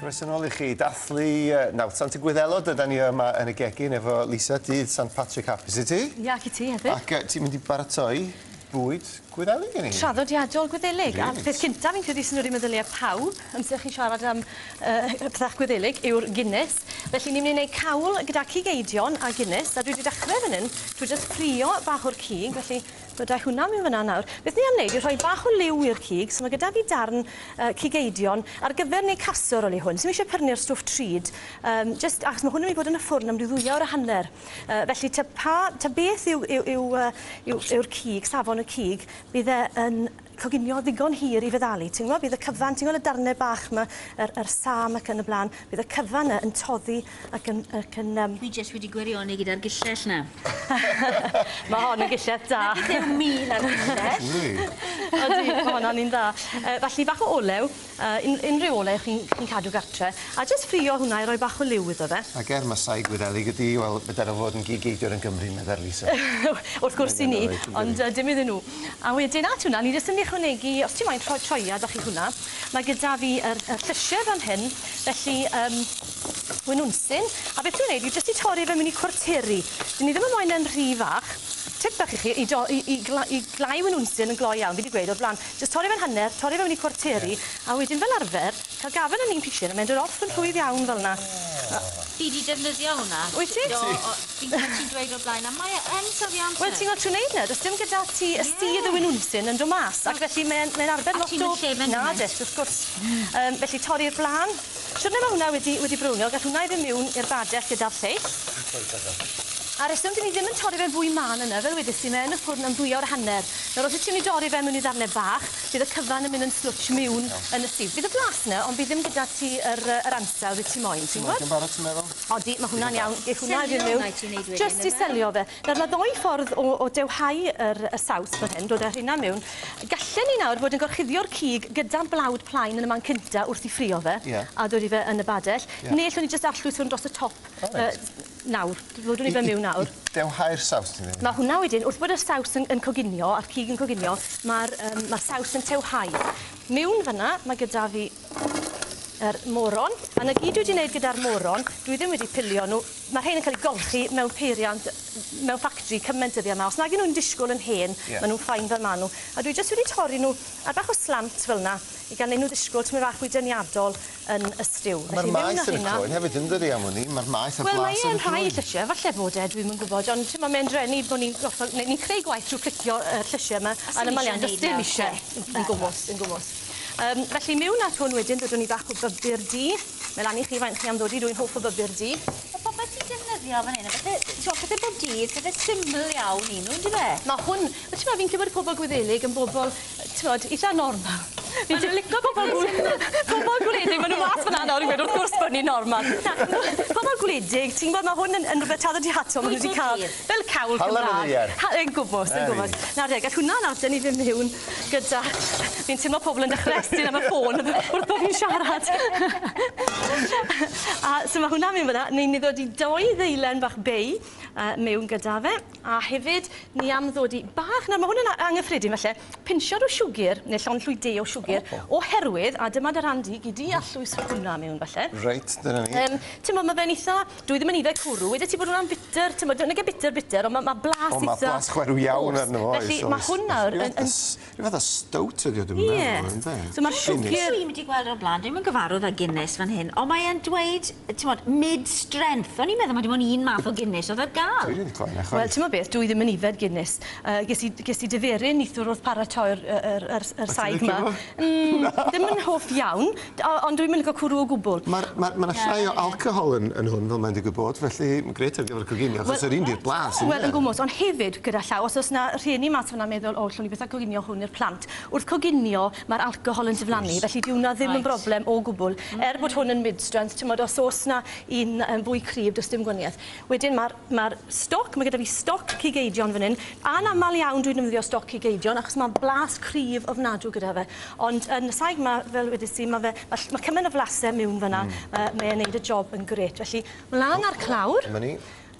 Croeso nôl i chi. Dathlu nawddsant y Gwyddelod ydan ni yma yn y gegin efo Lisa, dydd Sant Patrick hapus i ti. Ia, ac i ti hefyd. Ac ti'n mynd i baratoi bwyd Gwyddelig i ni. Traddodiadol Gwyddelig. A peth cynta fi'n credu sy'n dod i meddylie pawb amser chi'n siarad am pethach Gwyddelig yw'r Guinness. Felly ni'n mynd i wneud cawl gyda cig eidion a Guinness a dwi 'di dechre fan 'yn trwy jyst ffrio bach o'r cig felly Byddai hwnna'n mynd fyna nawr. Beth ni am wneud yw rhoi bach o liw i'r cig, so mae gyda fi darn cig eidion ar gyfer wneud casserole i hwn. Sim eisiau prynu'r stwff trud, jyst achos mae hwn yn mynd i fod yn y ffwrn am ryw ddwy awr a hanner. Felly ta pa, ta beth yw, yw, yw, yw, yw'r cig, safon y cig, bydd e yn coginio ddigon hir i feddalu. Ti'n gwybod, bydd y cyfan, ti'n gweld y darnau bach 'ma, yr sam ac yn y blaen, bydd y cyfan 'na yn toddi ac yn, ac yn... Dwi jyst wedi gwirioni gyda'r gyllell 'na. Mae hon yn gyllell da. 'Na beth yw min ar gyllell. Odi, ma' honna'n un dda. Felly bach o olew, unrhyw olew chi'n chi cadw gartre, a jyst ffrio hwnna i roi bach o liw iddo fe. Ac er ma' saig Wyddeleg ydi, wel, fe dyle fod yn gig eidion yn Gymru, meddai'r Lisa. Wrth gwrs i ni, ond dim iddyn nhw. A wedyn at hwnna, ni jyst yn mynd i ychwanegu, os ti moyn rhoi troiad bach i hwnna, mae gyda fi yr y llysie fan hyn, felly winwnsyn, a beth dwi'n neud yw jyst i torri fe mewn i cwarteri. 'Dyn ni ddim yn moyn e'n rhy fach. Tip bach i chi, i do- i i gla- i glau winwnsyn yn gloi iawn, fi 'di gweud o'r bla'n, jyst torri fe'n hanner, torri fe mewn i cwarteri, a wedyn fel arfer, ca'l gafel yn un pishyn a mae'n dod off yn rhwydd iawn fel 'na. Fi 'di defnyddio hwnna. Wyt ti? Do, o- fi'n cofio ti'n dweud o'r blaen a mae e yn safio amser. Wel ti'n gweld trwy neud 'na do's dim gyda ti y sudd y winwnsyn yn do' mas ac felly mae e'n mae'n arbed lot o... A ti'n yn lle fe'n Na dwyt wrth gwrs. Felly torri'r blan. Siwrne ma' hwnna wedi wedi brownio gall hwnna i fyn' miwn i'r badell gyda'r lleill. A'r reswm 'dyn ni ddim yn torri fe'n fwy mân yna fel wedes i mae yn y ffwrn am ddwy awr a hanner. Nawr os wyt ti'n myn' i dorri fe mewn i ddarne bach bydd y cyfan yn myn' yn slwtsh miwn yn y sudd. Bydd y blas 'na ond bydd ddim gyda ti yr yy yr ansawdd wyt ti moyn ti'n gwbod? Yn barod ti'n meddwl? Odi ma' hwnna'n iawn. Geith hwnna i fynd miwn. Selio ti'n neud wedyn Jyst i selio fe. Nawr ma' ddou ffordd o o dewhau yr y saws fan hyn dod â rheina miwn. Gallen ni nawr fod yn gorchuddio'r cig gyda blawd plaen yn y man cynta wrth i ffrio fe. Ie. A dod i fe yn y badell. Ie. Ne' allwn ni jyst arllwys hwn dros y top. O reit. Nawr, ddodwn ni fe miwn nawr. I dewhau'r saws ti'n ddeud? Ma' hwnna wedyn, wrth bod y saws yn yn coginio a'r cig yn coginio, ma'r ma'r saws yn tewhau. Miwn fyn 'na, ma' gyda fi yr moron, a 'na gyd dwi 'di neud gyda'r moron, dwi ddim wedi pilio nw, ma' rhein yn ca'l 'u golchi mewn peiriant mewn ffactri cyment dyddie 'ma, os nag 'yn nw'n disgwl yn hen, Ie. ma' nw'n fine fel ma' nw. A dwi jyst wedi torri nw ar bach o slant fel 'na i ga'l neu' nw ddisgwl tymed bach fwy deniadol yn y stew. Ma'r maeth yn y croen hefyd yndydi am wn i, ma'r maeth a'r blas yn y croen. Wel mae e yn rhai llysie, falle bod e, dwi'm yn gwbod, ond t'mo' mae'n drueni bo' ni'n goffod ne' ni'n creu gwaith trw plicio y llysie 'ma yn amal iawn, do's dim isie yn gwmws, yn gwmws. Felly miwn at hwn wedyn dodwn ni bach o bybyr du. Mae lan i chi faint chi am ddodi, dwi'n hoff o bybyr du. Ma' popeth ti'n defnyddio fan 'yn yn bethe t'mo' pethe bob dydd, pethe syml iawn 'yn nw yndyfe? Ma' hwn, wel t'mo' fi'n credu bod pobol Gwyddelig yn bobol t'mod, itha normal. Fi'n lico pobol pobol gwledig, ma' nw mas fan 'na nawr yn gweud wrth gwrs bo' ni'n normal. Na, pobol gwledig, ti'n gwbod ma' hwn yn yn rwbeth traddodiadol ma' nw 'di ca'l fel cawl Cymra'g. Yn gwmws, yn gwmws. Nawr de, gall hwnna nawr 'dyn ni fyn' miwn gyda fi'n timlo pobol yn dechre estyn am y ffôn wrth bo' fi'n siarad. A so ma' hwnna'n myn' fyn 'na. Ni'n myn' i ddod i doi ddeilen bach bei miwn gyda fe. A hefyd, ni am ddod i bach, nawr ma' hwn yn anghyffredin falle, pinsiad o siwgr, neu llond llwy de o siwgr, oherwydd, a dyma dy ran di, gei di arllwys hwnna mewn falle. Reit, dyna ni. T'mod, ma' fe'n itha, dwi ddim yn ifed cwrw, wedet ti bod hwnna'n bitter, t'mod, nag e bitter bitter, ond ma' ma' blas O, itha... ma' blas chwerw iawn arno fo, oes, Felly, ma' hwn nawr yn... Rhyw fath o stout ydi o, dwi'n meddwl, ynde? So ma'r siwgr... Dwi'm wedi gweld o'r blaen, dwi'm yn gyfarwydd â Guinness fan hyn, ond mae e'n dweud, t'mod, mid-strength. O'n i'n meddwl mai dim ond un math o Guinness oedd ar gael. Dwi ddim 'di clywed 'na chwaith. Wel, t'mod beth, dwi ddim yn ifed Guinness. Ges i ges i diferu nithwr wrth paratoi'r yy yr yr yr saig 'ma. Ddim yn hoff iawn, ond dwi'm yn lico cwrw o gwbwl. Ma'r ma' ma' 'na llai o alcohol yn yn hwn fel mae'n digwydd bod, felly ma'n grêt ar gyfer coginio, achos yr un 'di'r blas ynde? Wel, yn gwmws, ond hefyd, gyda llaw, os oes 'na rhieni mas fan'na meddwl, o, allwn i byth â coginio hwn i'r plant. Wrth coginio, ma'r alcohol yn diflannu, felly dyw hwnna ddim yn broblem o gwbwl. Er bod hwn yn mid-strength, timod, os oes 'na un fwy cryf, does dim gwaniaeth. Wedyn ma'r ma'r stoc, ma' gyda fi stoc cig eidion fan 'yn. Anamal iawn dwi'n defnyddio stoc cig eidion achos ma' blas cryf ofnadw gyda fe. Ond yn y saig 'ma, fel wedes i, ma' fe ma' ll- ma' cyment o flase miwn fan 'na mae e'n neud y job yn grêt. Felly, mlan â'r clawr. Dyma ni.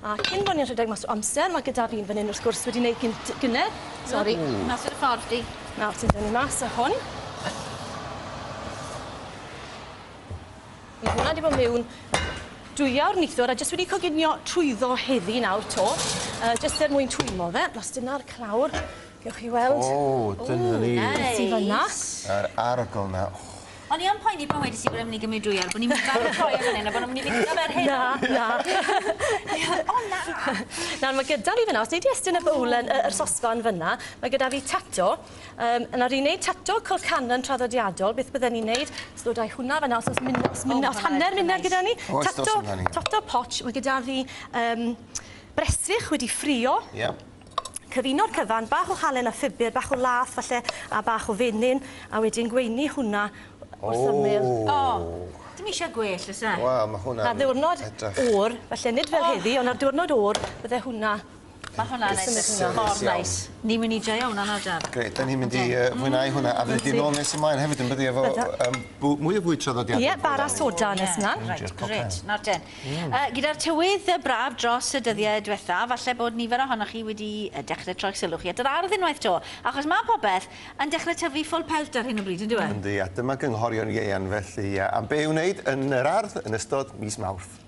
A cyn bo' ni'n rhedeg mas o amser, ma' gyda fi un fan 'yn wrth gwrs wedi neud gynt gynne. Sori. Mas o'r ffordd di. Nawr ti'n dynnu mas â hwn. Mae hwnna wedi bod mewn 2 awr nithwr a jyst wedi coginio trwyddo heddi nawr 'to, jyst er mwyn twymo fe. Os dyna'r clawr, gewch chi weld. O, dyna ni. Sydd fyna. Yr arogl 'na. Oh. O'n i yn poeni pan wedes i bod e'n mynd i gymryd 2 awr, bod ni'n mynd i baratoi am hyn a bod nhw'n mynd i fyta fe'r hyn. Na, na. O na! Nawr mae gyda fi fyna, os nei di estyn y bowlen, yr sosban fyna, mae gyda fi tato. Nawr i wneud tato colcannon traddodiadol, beth bydden ni'n neud? Os ddod â'i hwnna fyna, os oes min, os min, O, os hanner hwnna'n munud neis. gyda ni. Oes, dos Tato, amdani. tato poch, mae gyda fi bresych wedi ffrio, cyfuno'r cyfan, bach o halen a phupur, bach o lath falle, a bach o fenyn, a wedyn gweini hwnna wrth ymyl. O, dim eisiau gwell, oes e? Wel, mae hwnna'n Ar ddiwrnod edrych oer, falle nid fel heddi, ond ar diwrnod oer, bydde hwnna. Mae hwnna'n edrych mor Serious iawn. neis. Ni'n mynd i joio hwnna nawr, Daf. Grêt, da ni'n mynd i fwynhau hwnna, a fyddi di nôl nes ymlaen hefyd yn byddu efo Bydda. mwy o fwyd traddodiadol. Ie, bara soda nes ymlaen. Reit, Diolch, grêt. Nawr den. Gyda'r tywydd braf dros y dyddiau diwetha, falle bod nifer ohonoch chi wedi dechrau troi sylw chi at yr ardd unwaith 'to, achos mae popeth yn dechrau tyfu full pelt ar hyn o bryd, yn dyw e? Yndi, a dyma gynghorion Ieuan felly am be i'w wneud yn yr ardd yn ystod mis Mawrth.